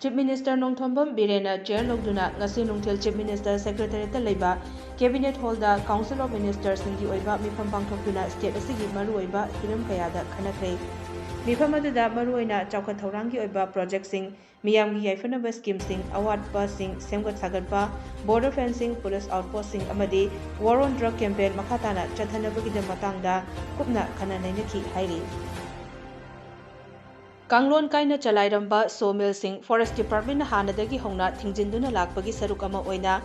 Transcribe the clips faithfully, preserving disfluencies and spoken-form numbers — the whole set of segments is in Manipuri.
Chief Minister ꯅꯣꯡꯊꯣꯝꯕꯝ ꯕꯤꯔꯦꯟꯅ chair ꯂꯧꯗꯨꯅ ꯉꯁꯤ ꯅꯨꯡꯊꯤꯜ Chief Minister Secretariatꯇ ꯂꯩꯕ Cabinet Hallꯗ Council of Ministerꯁꯤꯡꯒꯤ ꯑꯣꯏꯕ ꯃꯤꯐꯝ ꯄꯥꯡꯊꯣꯛꯇꯨꯅ state ꯑꯁꯤꯒꯤ ꯃꯔꯨꯑꯣꯏꯕ ꯍꯤꯔꯝ ꯀꯌꯥꯗ ꯈꯟꯅꯈ꯭ꯔꯦ꯫ ꯃꯤꯐꯝ ꯑꯗꯨꯗ ꯃꯔꯨꯑꯣꯏꯅ ꯆꯥꯎꯈꯠ ꯊꯧꯔꯥꯡꯒꯤ ꯑꯣꯏꯕ projectꯁꯤꯡ, ꯃꯤꯌꯥꯝꯒꯤ ꯌꯥꯏꯐꯅꯕ schemeꯁꯤꯡ, ꯑꯋꯥꯠꯄꯁꯤꯡ ꯁꯦꯝꯒꯠ ꯁꯥꯒꯠꯄ, border fencing, police outpostꯁꯤꯡ ꯑꯃꯗꯤ War on Drug campaign ꯃꯈꯥ ꯇꯥꯅ ꯆꯠꯊꯅꯕꯒꯤꯗꯃꯛ ꯃꯇꯥꯡꯗ ꯀꯨꯞꯅ ꯈꯟꯅ ꯅꯩꯅꯈꯤ ꯍꯥꯏꯔꯤ꯫ ꯀꯥꯡꯂꯣꯟ ꯀꯥꯏꯅ ꯆꯂꯥꯏꯔꯝꯕ sawmillꯁꯤꯡ Forest Departmentꯅ ꯍꯥꯟꯅꯗꯒꯤ ꯍꯧꯅ ꯊꯤꯡꯖꯤꯟꯗꯨꯅ ꯂꯥꯛꯄꯒꯤ ꯁꯔꯨꯛ ꯑꯃ ꯑꯣꯏꯅ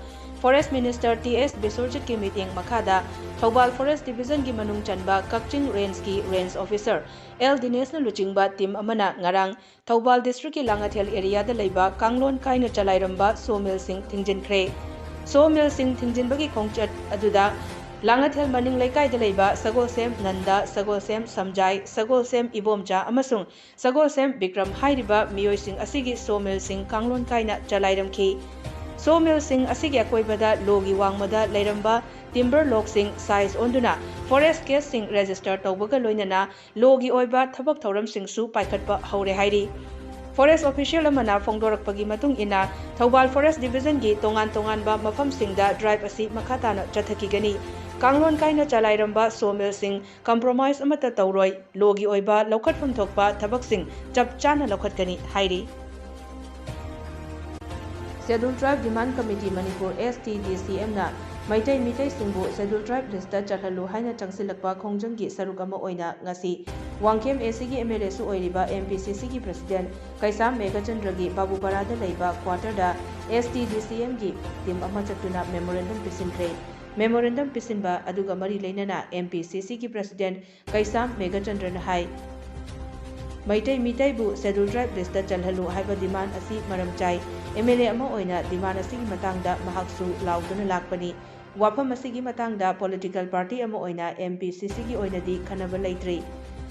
Forest Minister ꯇꯤ ꯑꯦꯁ ꯕꯤꯁ꯭ꯋꯔꯖꯤꯠꯀꯤ ꯃꯤꯠꯌꯦꯡ ꯃꯈꯥꯗ ꯊꯧꯕꯥꯜ Forest Divisionꯒꯤ ꯃꯅꯨꯡ ꯆꯟꯕ ꯀꯛꯆꯤꯡ Rangeꯀꯤ Range Officer ꯑꯦꯜ ꯗꯤꯅꯦꯁꯅ ꯂꯨꯆꯤꯡꯕ team ꯑꯃꯅ ꯉꯔꯥꯡ ꯊꯧꯕꯥꯜ districtꯀꯤ ꯂꯥꯡꯉꯊꯦꯜ areaꯗ ꯂꯩꯕ ꯀꯥꯡꯂꯣꯟ ꯀꯥꯏꯅ ꯆꯂꯥꯏꯔꯝꯕ sawmillꯁꯤꯡ ꯊꯤꯡꯖꯤꯟꯈ꯭ꯔꯦ꯫ Sawmillꯁꯤꯡ ꯊꯤꯡꯖꯤꯟꯕꯒꯤ ꯈꯣꯡꯆꯠ ꯑꯗꯨꯗ ꯂꯥꯡꯉꯊꯦꯜ ꯃꯅꯤꯡ ꯂꯩꯀꯥꯏꯗ ꯂꯩꯕ ꯁꯒꯣꯜꯁꯦꯝ ꯅꯟꯗ, ꯁꯒꯣꯜꯁꯦꯝ ꯁꯝꯖꯥꯏ, ꯁꯒꯣꯜꯁꯦꯝ ꯏꯕꯣꯝꯆꯥ ꯑꯃꯁꯨꯡ ꯁꯒꯣꯜꯁꯦꯝ ꯕꯤꯀ꯭ꯔꯝ ꯍꯥꯏꯔꯤꯕ ꯃꯤꯑꯣꯏꯁꯤꯡ ꯑꯁꯤꯒꯤ sawmillꯁꯤꯡ ꯀꯥꯡꯂꯣꯟ ꯀꯥꯏꯅ ꯆꯂꯥꯏꯔꯝꯈꯤ꯫ Sawmillꯁꯤꯡ ꯑꯁꯤꯒꯤ ꯑꯀꯣꯏꯕꯗ lawꯒꯤ ꯋꯥꯡꯃꯗ ꯂꯩꯔꯝꯕ timber logꯁꯤꯡ seize ꯑꯣꯟꯗꯨꯅ forest caseꯁꯤꯡ register ꯇꯧꯕꯒ ꯂꯣꯏꯅꯅ lawꯒꯤ ꯑꯣꯏꯕ ꯊꯕꯛ ꯊꯧꯔꯝꯁꯤꯡꯁꯨ ꯄꯥꯏꯈꯠꯄ ꯍꯧꯔꯦ ꯍꯥꯏꯔꯤ꯫ Forest official ꯑꯃꯅ ꯐꯣꯡꯗꯣꯔꯛꯄꯒꯤ ꯃꯇꯨꯡ ꯏꯟꯅ, ꯊꯧꯕꯥꯜ Forest Divisionꯒꯤ ꯇꯣꯉꯥꯟ ꯇꯣꯉꯥꯟꯕ ꯃꯐꯝꯁꯤꯡꯗ drive ꯑꯁꯤ ꯃꯈꯥ ꯇꯥꯅ ꯆꯠꯊꯈꯤꯒꯅꯤ꯫ ꯀꯥꯡꯂꯣꯟ ꯀꯥꯏꯅ ꯆꯂꯥꯏꯔꯝꯕ sawmillꯁꯤꯡ compromise ꯑꯃꯠꯇ ꯇꯧꯔꯣꯏ, lawꯒꯤ ꯑꯣꯏꯕ ꯂꯧꯈꯠꯐꯝ ꯊꯣꯛꯄ ꯊꯕꯛꯁꯤꯡ ꯆꯞ ꯆꯥꯅ ꯂꯧꯈꯠꯀꯅꯤ ꯍꯥꯏꯔꯤ꯫ Scheduled Tribe Demand Committee Manipur, S T D C Mꯅ Meitei ꯃꯤꯇꯩꯁꯤꯡꯕꯨ Scheduled Tribe listꯇ ꯆꯜꯍꯜꯂꯨ ꯍꯥꯏꯅ ꯆꯪꯁꯤꯜꯂꯛꯄ ꯈꯣꯡꯖꯪꯒꯤ ꯁꯔꯨꯛ ꯑꯃ ꯑꯣꯏꯅ ꯉꯁꯤ ꯋꯥꯡꯈꯦꯝ ACꯒꯤ MLAꯁꯨ ꯑꯣꯏꯔꯤꯕ MPCCꯒꯤ President ꯀꯩꯁꯥꯝ ꯃꯦꯘꯆꯟꯗ꯭ꯔꯒꯤ ꯕꯥꯕꯨꯄꯥꯔꯥꯗ ꯂꯩꯕ quarterꯗ S T D C Mꯒꯤ team ꯑꯃ ꯆꯠꯇꯨꯅ memorandum ꯄꯤꯁꯤꯟꯈ꯭ꯔꯦ꯫ Memorandum ꯄꯤꯁꯤꯟꯕ ꯑꯗꯨꯒ ꯃꯔꯤ ꯂꯩꯅꯅ MPCCꯒꯤ President ꯀꯩꯁꯥꯝ ꯃꯦꯘꯆꯟꯗ꯭ꯔꯅ ꯍꯥꯏ, ꯃꯩꯇꯩ ꯃꯤꯇꯩꯕꯨ Scheduled Tribe listꯇ ꯆꯜꯍꯜꯂꯨ ꯍꯥꯏꯕ demand ꯑꯁꯤ ꯃꯔꯝ ꯆꯥꯏ꯫ MLA ꯑꯃ ꯑꯣꯏꯅ demand ꯑꯁꯤꯒꯤ ꯃꯇꯥꯡꯗ ꯃꯍꯥꯛꯁꯨ ꯂꯥꯎꯗꯨꯅ ꯂꯥꯛꯄꯅꯤ꯫ ꯋꯥꯐꯝ ꯑꯁꯤꯒꯤ ꯃꯇꯥꯡꯗ political party ꯑꯃ ꯑꯣꯏꯅ MPCCꯒꯤ ꯑꯣꯏꯅꯗꯤ ꯈꯟꯅꯕ ꯂꯩꯇ꯭ꯔꯤ꯫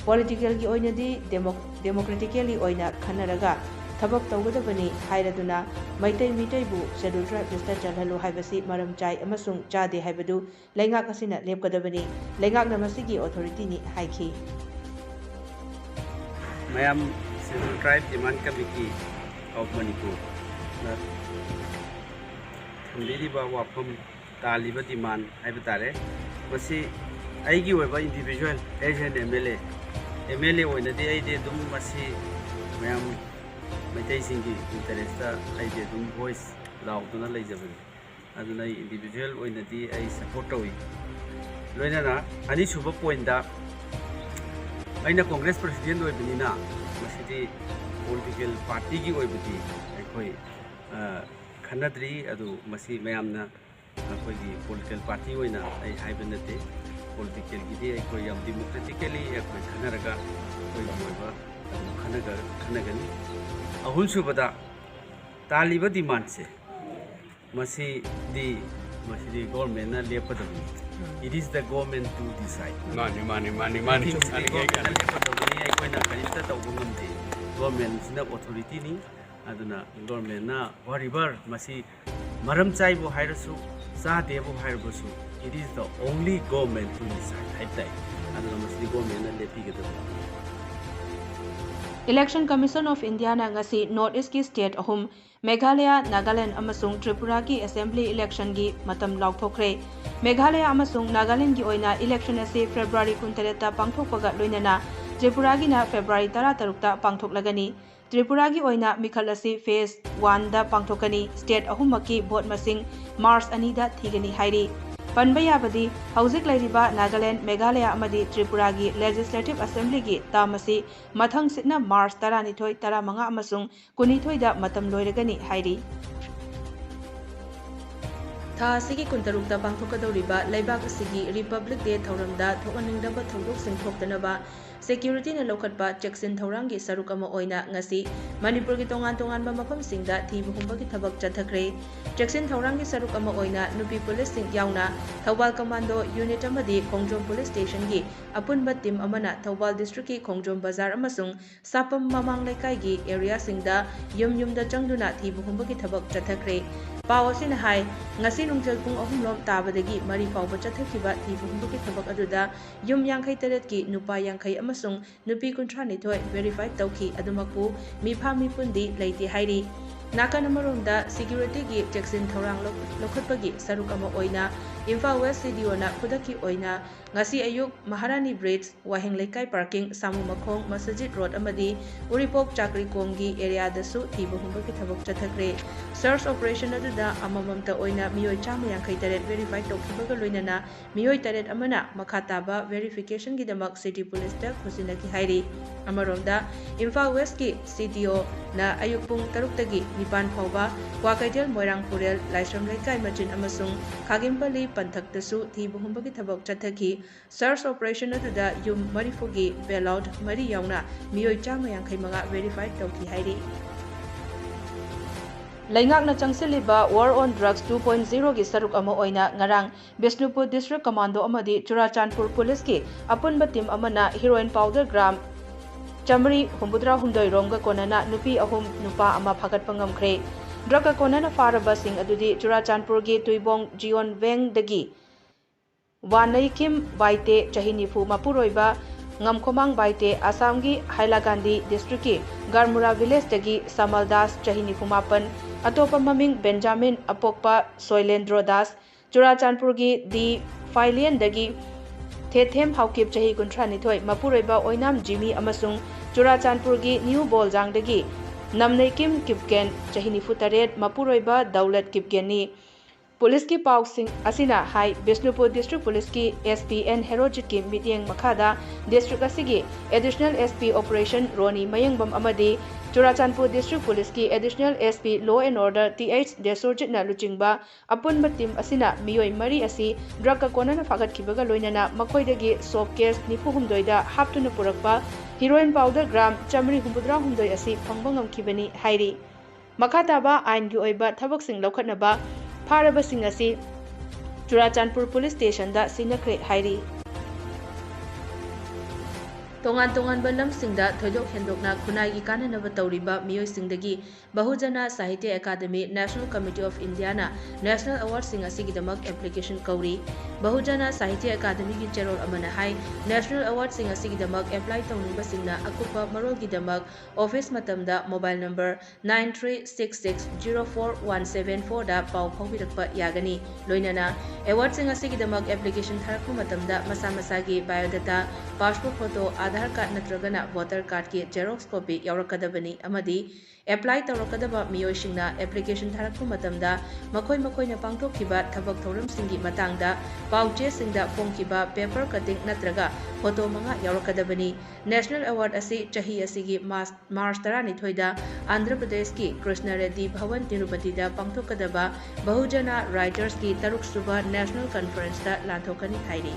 Politicalꯒꯤ ꯑꯣꯏꯅꯗꯤ demo-, democratically ꯑꯣꯏꯅ ꯈꯟꯅꯔꯒ ꯊꯕꯛ ꯇꯧꯒꯗꯕꯅꯤ ꯍꯥꯏꯔꯗꯨꯅ ꯃꯩꯇꯩ ꯃꯤꯇꯩꯕꯨ Scheduled Tribe listꯇ ꯆꯜꯍꯜꯂꯨ ꯍꯥꯏꯕꯁꯤ ꯃꯔꯝ ꯆꯥꯏ ꯑꯃꯁꯨꯡ ꯆꯥꯗꯦ ꯍꯥꯏꯕꯗꯨ ꯂꯩꯉꯥꯛ ꯑꯁꯤꯅ ꯂꯦꯞꯀꯗꯕꯅꯤ꯫ ꯂꯩꯉꯥꯛꯅ ꯃꯁꯤꯒꯤ authorityꯅꯤ ꯍꯥꯏꯈꯤ꯫ ꯃꯌꯥꯝ Scheduled Tribe Demand Committee of ꯃꯅꯤꯄꯨꯔꯅ ꯊꯝꯕꯤꯔꯤꯕ ꯋꯥꯐꯝ, ꯇꯥꯜꯂꯤꯕ ꯗꯤꯃꯥꯟ ꯍꯥꯏꯕ ꯇꯥꯔꯦ, ꯃꯁꯤ ꯑꯩꯒꯤ ꯑꯣꯏꯕ individual as an M L A, M L A ꯑꯣꯏꯅꯗꯤ ꯑꯩꯗꯤ ꯑꯗꯨꯝ ꯃꯁꯤ ꯃꯌꯥꯝ ꯃꯩꯇꯩꯁꯤꯡꯒꯤ ꯏꯟꯇꯔꯦꯁꯇ ꯑꯩꯗꯤ ꯑꯗꯨꯝ ꯚꯣꯏꯁ ꯂꯥꯎꯗꯨꯅ ꯂꯩꯖꯕꯅꯤ꯫ ꯑꯗꯨꯅ ꯑꯩ individual ꯑꯣꯏꯅꯗꯤ ꯑꯩ ꯁꯞꯄꯣꯔꯠ ꯇꯧꯏ꯫ ꯂꯣꯏꯅꯅ ꯑꯅꯤꯁꯨꯕ ꯄꯣꯏꯟꯗ, ꯑꯩꯅ ꯀꯣꯡꯒ꯭ꯔꯦꯁ ꯄ꯭ꯔꯁꯤꯗꯦꯟ ꯑꯣꯏꯕꯅꯤꯅ ꯃꯁꯤꯗꯤ ꯄꯣꯂꯤꯇꯤꯀꯦꯜ ꯄꯥꯔꯇꯤꯒꯤ ꯑꯣꯏꯕꯗꯤ ꯑꯩꯈꯣꯏ, ꯑ, ꯈꯟꯅꯗ꯭ꯔꯤ꯫ ꯑꯗꯨ ꯃꯁꯤ ꯃꯌꯥꯝꯅ ꯑꯩꯈꯣꯏꯒꯤ ꯄꯣꯂꯤꯇꯤꯀꯦꯜ ꯄꯥꯔꯇꯤ ꯑꯣꯏꯅ ꯑꯩ ꯍꯥꯏꯕ ꯅꯠꯇꯦ꯫ ꯄꯣꯂꯤꯇꯤꯀꯦꯜꯒꯤꯗꯤ ꯑꯩꯈꯣꯏ ꯌꯥꯝ democratically ꯑꯩꯈꯣꯏ ꯈꯟꯅꯔꯒ ꯑꯩꯈꯣꯏꯒꯤ ꯑꯣꯏꯕ ꯑꯗꯨꯝ ꯈꯟꯅꯒ-, ꯈꯟꯅꯒꯅꯤ꯫ ꯑꯍꯨꯝꯁꯨꯕꯗ, ꯇꯥꯜꯂꯤꯕ ꯗꯤꯃꯥꯟꯁꯦ ꯃꯁꯤꯗꯤ, ꯃꯁꯤꯗꯤ ꯒꯣꯔꯃꯦꯟꯅ ꯂꯦꯞꯀꯗꯕꯅꯤ꯫ It is the government to decide꯫ ꯃꯥꯅꯤ, ꯃꯥꯅꯤ, ꯃꯥꯅꯤ, ꯃꯥꯅꯤ꯫ ꯃꯁꯤꯗꯤ ꯒꯣꯔꯃꯦꯟꯅ ꯂꯦꯞꯀꯗꯕꯅꯤ, ꯑꯩꯈꯣꯏꯅ ꯀꯔꯤꯝꯇ ꯇꯧꯕ ꯉꯝꯗꯦ꯫ ꯒꯣꯔꯃꯦꯟꯁꯤꯅ ꯑꯣꯊꯣꯔꯤꯇꯤꯅꯤ꯫ ꯑꯗꯨꯅ ꯒꯣꯔꯃꯦꯟꯅ whatever ꯃꯁꯤ ꯃꯔꯝ ꯆꯥꯏꯕꯨ ꯍꯥꯏꯔꯁꯨ, ꯆꯥꯗꯦꯕꯨ ꯍꯥꯏꯔꯕꯁꯨ, it is the only government to decide ꯍꯥꯏꯕ ꯇꯥꯏ꯫ ꯑꯗꯨꯅ ꯃꯁꯤꯗꯤ ꯒꯣꯔꯃꯦꯟꯅ ꯂꯦꯞꯄꯤꯒꯗꯕꯅꯤ꯫ Election Commission of Indiaꯅ ꯉꯁꯤ North Eastꯀꯤ state ꯑꯍꯨꯝ, ꯃꯦꯘꯥꯂꯌꯥ, ꯅꯥꯒꯥꯂꯦꯟ ꯑꯃꯁꯨꯡ ꯇ꯭ꯔꯤꯄꯨꯔꯥꯒꯤ assembly electionꯒꯤ ꯃꯇꯝ ꯂꯥꯎꯊꯣꯛꯈ꯭ꯔꯦ꯫ ꯃꯦꯘꯥꯂꯌꯥ ꯑꯃꯁꯨꯡ ꯅꯥꯒꯥꯂꯦꯟꯒꯤ ꯑꯣꯏꯅ election ꯑꯁꯤ February ꯀꯨꯟꯇꯔꯦꯠꯇ ꯄꯥꯡꯊꯣꯛꯄꯒ ꯂꯣꯏꯅꯅ ꯇ꯭ꯔꯤꯄꯨꯔꯥꯒꯤꯅ February ꯇꯔꯥꯇꯔꯨꯛꯇ ꯄꯥꯡꯊꯣꯛꯂꯒꯅꯤ꯫ ꯇ꯭ꯔꯤꯄꯨꯔꯥꯒꯤ ꯑꯣꯏꯅ ꯃꯤꯈꯜ ꯑꯁꯤ phase oneꯗ ꯄꯥꯡꯊꯣꯛꯀꯅꯤ꯫ State ꯑꯍꯨꯝꯃꯛꯀꯤ vote ꯃꯁꯤꯡ March ꯑꯅꯤꯗ ꯊꯤꯒꯅꯤ ꯍꯥꯏꯔꯤ꯫ ꯄꯟꯕ ꯌꯥꯕꯗꯤ, ꯍꯧꯖꯤꯛ ꯂꯩꯔꯤꯕ ꯅꯥꯒꯥꯂꯦꯟ, ꯃꯦꯘꯥꯂꯌꯥ ꯑꯃꯗꯤ ꯇ꯭ꯔꯤꯄꯨꯔꯥꯒꯤ legislative assemblyꯒꯤ term ꯑꯁꯤ ꯃꯊꯪ ꯁꯤꯠꯅ March ꯇꯔꯥꯅꯤꯊꯣꯏ, ꯇꯔꯥꯃꯉꯥ ꯑꯃꯁꯨꯡ ꯀꯨꯟꯅꯤꯊꯣꯏꯗ ꯃꯇꯝ ꯂꯣꯏꯔꯒꯅꯤ ꯍꯥꯏꯔꯤ꯫ ꯊꯥ ꯑꯁꯤꯒꯤ ꯀꯨꯟꯇꯔꯨꯛꯇ ꯄꯥꯡꯊꯣꯛꯀꯗꯧꯔꯤꯕ ꯂꯩꯕꯥꯛ ꯑꯁꯤꯒꯤ Republic Day ꯊꯧꯔꯝꯗ ꯊꯣꯛꯍꯟꯅꯤꯡꯗꯕ ꯊꯧꯗꯣꯛꯁꯤꯡ ꯊꯣꯛꯇꯅꯕ securityꯅ ꯂꯧꯈꯠꯄ ꯆꯦꯛꯁꯤꯟ ꯊꯧꯔꯥꯡꯒꯤ ꯁꯔꯨꯛ ꯑꯃ ꯑꯣꯏꯅ ꯉꯁꯤ ꯃꯅꯤꯄꯨꯔꯒꯤ ꯇꯣꯉꯥꯟ ꯇꯣꯉꯥꯟꯕ ꯃꯐꯝꯁꯤꯡꯗ ꯊꯤꯕ ꯍꯨꯝꯕꯒꯤ ꯊꯕꯛ ꯆꯠꯊꯈ꯭ꯔꯦ꯫ ꯆꯦꯛꯁꯤꯟ ꯊꯧꯔꯥꯡꯒꯤ ꯁꯔꯨꯛ ꯑꯃ ꯑꯣꯏꯅ ꯅꯨꯄꯤ ꯄꯨꯂꯤꯁꯁꯤꯡ ꯌꯥꯎꯅ ꯊꯧꯕꯥꯜ Commando unit ꯑꯃꯗꯤ ꯈꯣꯡꯖꯣꯝ police stationꯒꯤ ꯑꯄꯨꯟꯕ team ꯑꯃꯅ ꯊꯧꯕꯥꯜ districtꯀꯤ ꯈꯣꯡꯖꯣꯝ ꯕꯖꯥꯔ ꯑꯃꯁꯨꯡ ꯁꯥꯄꯝ ꯃꯃꯥꯡ ꯂꯩꯀꯥꯏꯒꯤ areaꯁꯤꯡꯗ ꯌꯨꯝ ꯌꯨꯝꯗ ꯆꯪꯗꯨꯅ ꯊꯤꯕ ꯍꯨꯝꯕꯒꯤ ꯊꯕꯛ ꯆꯠꯊꯈ꯭ꯔꯦ꯫ ꯄꯥꯎ ꯑꯁꯤꯅ ꯍꯥꯏ, ꯉꯁꯤ ꯅꯨꯡꯊꯤꯜ ꯄꯨꯡ ꯑꯍꯨꯝ ꯂꯣꯝ ꯇꯥꯕꯗꯒꯤ ꯃꯔꯤ ꯐꯥꯎꯕ ꯆꯠꯊꯈꯤꯕ ꯊꯤꯕ ꯍꯨꯝꯕꯒꯤ ꯊꯕꯛ ꯑꯗꯨꯗ ꯌꯨꯝ ꯌꯥꯡꯈꯩ ꯇꯔꯦꯠꯀꯤ ꯅꯨꯄꯥ ꯌꯥꯡꯈꯩ ꯑꯃꯁꯨꯡ ꯑꯃꯁꯨꯡ ꯅꯨꯄꯤ ꯀꯨꯟꯊ꯭ꯔꯥ ꯅꯤꯊꯣꯏ verify ꯇꯧꯈꯤ꯫ ꯑꯗꯨꯃꯛꯄꯨ ꯃꯤꯐꯥ ꯃꯤꯄꯨꯟꯗꯤ ꯂꯩꯇꯦ ꯍꯥꯏꯔꯤ꯫ ꯅꯥꯀꯟ ꯑꯃꯔꯣꯝꯗ, security ꯒꯤ ꯆꯦꯛꯁꯤꯟ ꯊꯧꯔꯥꯡ ꯂꯧ-, ꯂꯧꯈꯠꯄꯒꯤ ꯁꯔꯨꯛ ꯑꯃ ꯑꯣꯏꯅ Imphal West C D O ꯅ ꯈꯨꯗꯛꯀꯤ ꯑꯣꯏꯅ ꯉꯁꯤ ꯑꯌꯨꯛ ꯃꯍꯥꯔꯥꯅꯤ Bridge, ꯋꯥꯍꯦꯡ ꯂꯩꯀꯥꯏ parking, ꯁꯥꯃꯨ ꯃꯈꯣꯡ, ꯃꯁꯖꯤꯗ road ꯑꯃꯗꯤ ꯎꯔꯤꯄꯣꯛ ꯆꯥꯀ꯭ꯔꯤꯀꯣꯡꯒꯤ area ꯗꯁꯨ ꯊꯤꯕ ꯍꯨꯝꯕꯒꯤ ꯊꯕꯛ ꯆꯠꯊꯈ꯭ꯔꯦ꯫ Search operation ꯑꯗꯨꯗ ꯑꯃꯃꯝꯇ ꯑꯣꯏꯅ ꯃꯤꯑꯣꯏ ꯆꯥꯝꯃ ꯌꯥꯡꯈꯩ ꯇꯔꯦꯠ verify ꯇꯧꯈꯤꯕꯒ ꯂꯣꯏꯅꯅ ꯃꯤꯑꯣꯏ ꯇꯔꯦꯠ ꯑꯃꯅ ꯃꯈꯥ ꯇꯥꯕ verification ꯒꯤꯗꯃꯛ city police ꯇ ꯈꯨꯠꯁꯤꯟꯅꯈꯤ ꯍꯥꯏꯔꯤ꯫ ꯑꯃꯔꯣꯝꯗ, ꯏꯝꯐꯥꯜ West ꯀꯤ C D O ꯅ ꯑꯌꯨꯛ ꯄꯨꯡ ꯇꯔꯨꯛꯇꯒꯤ ꯅꯤꯄꯥꯟ ꯐꯥꯎꯕ ꯀ꯭ꯋꯥꯀꯩꯊꯦꯜ, ꯃꯣꯏꯔꯥꯡ ꯄꯨꯔꯦꯜ, ꯂꯥꯏꯁ꯭ꯔꯝ ꯂꯩꯀꯥꯏ ꯃꯆꯤꯟ ꯑꯃꯁꯨꯡ ꯈꯥꯒꯦꯝꯄꯜꯂꯤ ꯄꯟꯊꯛꯇꯁꯨ ꯊꯤꯕ ꯍꯨꯝꯕꯒꯤ ꯊꯕꯛ ꯆꯠꯊꯈꯤ꯫ Search operation ꯑꯗꯨꯗ ꯌꯨꯝ ꯃꯔꯤꯐꯨꯒꯤ bailout ꯃꯔꯤ ꯌꯥꯎꯅ ꯃꯤꯑꯣꯏ ꯆꯥꯝꯃ ꯌꯥꯡꯈꯩ ꯃꯉꯥ verify ꯇꯧꯈꯤ ꯍꯥꯏꯔꯤ꯫ ꯂꯩꯉꯥꯛꯅ ꯆꯪꯁꯤꯜꯂꯤꯕ War on Drugs two point zero ꯒꯤ ꯁꯔꯨꯛ ꯑꯃ ꯑꯣꯏꯅ ꯉꯔꯥꯡ ꯕꯤꯁꯅꯨꯄꯨꯔ District Commando ꯑꯃꯗꯤ ꯆꯨꯔꯥꯆꯥꯟꯄꯨꯔ Police ꯀꯤ ꯑꯄꯨꯟꯕ team ꯑꯃꯅ heroin powder gram ꯆꯥꯃꯔꯤ ꯍꯨꯝꯐꯨꯇꯔꯥ ꯍꯨꯝꯗꯣꯏ ꯔꯣꯝꯒ ꯀꯣꯟꯅꯅ ꯅꯨꯄꯤ ꯑꯍꯨꯝ, ꯅꯨꯄꯥ ꯑꯃ ꯐꯥꯒꯠꯄ ꯉꯝꯈ꯭ꯔꯦ꯫ Drug ꯀ ꯀꯣꯟꯅꯅ ꯐꯥꯔꯕꯁꯤꯡ ꯑꯗꯨꯗꯤ ꯆꯨꯔꯥꯆꯥꯟꯄꯨꯔꯒꯤ ꯇꯨꯏꯕꯣꯡ ꯖꯤꯌꯣꯟ ꯋꯦꯡꯗꯒꯤ ꯋꯥꯅꯩꯀꯤꯝ ꯕꯥꯏꯇꯦ, ꯆꯍꯤ ꯅꯤꯐꯨ, ꯃꯄꯨꯔꯣꯏꯕ ꯉꯝꯈꯣꯃꯥꯡ ꯕꯥꯏꯇꯦ, ꯑꯁꯥꯝꯒꯤ ꯍꯥꯏꯂꯥꯀꯥꯟꯗꯤ District ꯀꯤ ꯒꯥꯔꯃꯨꯔꯥ Village ꯇꯒꯤ ꯁꯃꯜ ꯗꯥꯁ, ꯆꯍꯤ ꯅꯤꯐꯨ ꯃꯥꯄꯟ, ꯑꯇꯣꯞꯄ ꯃꯃꯤꯡ ꯕꯦꯟꯖꯥꯃꯤꯟ, ꯑꯄꯣꯛꯄ ꯁꯣꯏꯂꯦꯟꯗ꯭ꯔꯣ ꯗꯥꯁ, ꯆꯨꯔꯥꯆꯥꯟꯄꯨꯔꯒꯤ ꯗꯤ ꯐꯥꯏꯂꯤꯌꯟꯗꯒꯤ ꯊꯦꯊꯦꯝ ꯍꯥꯎꯀꯤꯞ, ꯆꯍꯤ ꯀꯨꯟꯊ꯭ꯔꯥ ꯅꯤꯊꯣꯏ, ꯃꯄꯨꯔꯣꯏꯕ ꯑꯣꯏꯅꯥꯝ ꯖꯤꯃꯤ ꯑꯃꯁꯨꯡ ꯆꯨꯔꯥꯆꯥꯟꯄꯨꯔꯒꯤ ꯅ꯭ꯌꯨ ꯕꯣꯜꯖꯥꯡꯗꯒꯤ ꯅꯝꯅꯩꯀꯤꯝ ꯀꯤꯞꯒꯦꯟ, ꯆꯍꯤ ꯅꯤꯐꯨ ꯇꯔꯦꯠ, ꯃꯄꯨꯔꯣꯏꯕ ꯗꯧꯂꯠ ꯀꯤꯞꯒꯦꯟꯅꯤ꯫ Police ꯀꯤ ꯄꯥꯎꯁꯤꯡ ꯑꯁꯤꯅ ꯍꯥꯏ, ꯕꯤꯁꯅꯨꯄꯨꯔ District Police ꯀꯤ S P N ꯍꯦꯔꯣꯖꯤꯠꯀꯤ ꯃꯤꯠꯌꯦꯡ ꯃꯈꯥꯗ district ꯑꯁꯤꯒꯤ Additional S P Operation ꯔꯣꯅꯤ ꯃꯌꯦꯡꯕꯝ ꯑꯃꯗꯤ ꯆꯨꯔꯥꯆꯥꯟꯄꯨꯔ District Police ꯀꯤ Additional S P Law and Order T H ꯗꯦꯁꯣꯔꯖꯤꯠꯅ ꯂꯨꯆꯤꯡꯕ ꯑꯄꯨꯟꯕ team ꯑꯁꯤꯅ ꯃꯤꯑꯣꯏ ꯃꯔꯤ ꯑꯁꯤ drug ꯀ ꯀꯣꯟꯅꯅ ꯐꯥꯒꯠꯈꯤꯕꯒ ꯂꯣꯏꯅꯅ ꯃꯈꯣꯏꯗꯒꯤ soap case ꯅꯤꯐꯨ ꯍꯨꯝꯗꯣꯏꯗ ꯍꯥꯞꯇꯨꯅ ꯄꯨꯔꯛꯄ heroin powder gram ꯆꯥꯃꯔꯤ ꯍꯨꯝꯐꯨꯇꯔꯥ ꯍꯨꯝꯗꯣꯏ ꯑꯁꯤ ꯐꯪꯕ ꯉꯝꯈꯤꯕꯅꯤ ꯍꯥꯏꯔꯤ꯫ ꯃꯈꯥ ꯇꯥꯕ ꯑꯥꯏꯟꯒꯤ ꯑꯣꯏꯕ ꯊꯕꯛꯁꯤꯡ ꯂꯧꯈꯠꯅꯕ ꯐꯥꯔꯕꯁꯤꯡ ꯑꯁꯤ ꯆꯨꯔꯥꯆꯥꯟꯄꯨꯔ Police Station ꯗ ꯁꯤꯟꯅꯈ꯭ꯔꯦ ꯍꯥꯏꯔꯤ꯫ ꯇꯣꯉꯥꯟ ꯇꯣꯉꯥꯟꯕ ꯂꯝꯁꯤꯡꯗ ꯊꯣꯏꯗꯣꯛ ꯍꯦꯟꯗꯣꯛꯅ ꯈꯨꯟꯅꯥꯏꯒꯤ ꯀꯥꯟꯅꯅꯕ ꯇꯧꯔꯤꯕ ꯃꯤꯑꯣꯏꯁꯤꯡꯗꯒꯤ ꯕꯍꯨꯖꯅ Sahitya Akademi, National Committee of Indiaꯅ National Awardꯁꯤꯡ ꯑꯁꯤꯒꯤꯗꯃꯛ application ꯀꯧꯔꯤ꯫ ꯕꯍꯨꯖꯅ ꯁꯥꯍꯤꯇ꯭ꯌ ꯑꯦꯀꯥꯗꯃꯤꯒꯤ ꯆꯦꯔꯣꯜ ꯑꯃꯅ ꯍꯥꯏ, National Awardꯁꯤꯡ ꯑꯁꯤꯒꯤꯗꯃꯛ apply ꯇꯧꯅꯤꯡꯕꯁꯤꯡꯅ ꯑꯀꯨꯞꯄ ꯃꯔꯣꯜꯒꯤꯗꯃꯛ office ꯃꯇꯝꯗ mobile number nine three six six zero four one seven fourꯗ ꯄꯥꯎ ꯐꯥꯎꯕꯤꯔꯛꯄ ꯌꯥꯒꯅꯤ꯫ ꯂꯣꯏꯅꯅ awardꯁꯤꯡ ꯑꯁꯤꯒꯤꯗꯃꯛ application ꯊꯥꯔꯛꯄ ꯃꯇꯝꯗ ꯃꯁꯥ ꯃꯁꯥꯒꯤ biodata, passport photo, Aadhaar card ꯅꯠꯇ꯭ꯔꯒꯅ voter cardꯀꯤ xerox copy ꯌꯥꯎꯔꯛꯀꯗꯕꯅꯤ ꯑꯃꯗꯤ apply ꯇꯧꯔꯛꯀꯗꯕ ꯃꯤꯑꯣꯏꯁꯤꯡꯅ application ꯊꯥꯔꯛꯄ ꯃꯇꯝꯗ ꯃꯈꯣꯏ ꯃꯈꯣꯏꯅ ꯄꯥꯡꯊꯣꯛꯈꯤꯕ ꯊꯕꯛ ꯊꯧꯔꯝꯁꯤꯡꯒꯤ ꯃꯇꯥꯡꯗ ꯄꯥꯎ ꯆꯦꯁꯤꯡꯗ ꯐꯣꯡꯈꯤꯕ paper cutting ꯅꯠꯇ꯭ꯔꯒ photo ꯃꯉꯥ ꯌꯥꯎꯔꯛꯀꯗꯕꯅꯤ꯫ National Award ꯑꯁꯤ ꯆꯍꯤ ꯑꯁꯤꯒꯤ March, March ꯇꯔꯥꯅꯤꯊꯣꯏꯗ ꯑꯟꯙ꯭ꯔ ꯄ꯭ꯔꯗꯦꯁꯀꯤ ꯀ꯭ꯔꯤꯁꯅ ꯔꯦꯗ꯭ꯗꯤ ꯚꯋꯟ ꯇꯤꯔꯨꯄꯇꯤꯗ ꯄꯥꯡꯊꯣꯛꯀꯗꯕ ꯕꯍꯨꯖꯅ Writersꯀꯤ ꯇꯔꯨꯛꯁꯨꯕ National Conferenceꯇ ꯂꯥꯟꯊꯣꯛꯀꯅꯤ ꯍꯥꯏꯔꯤ꯫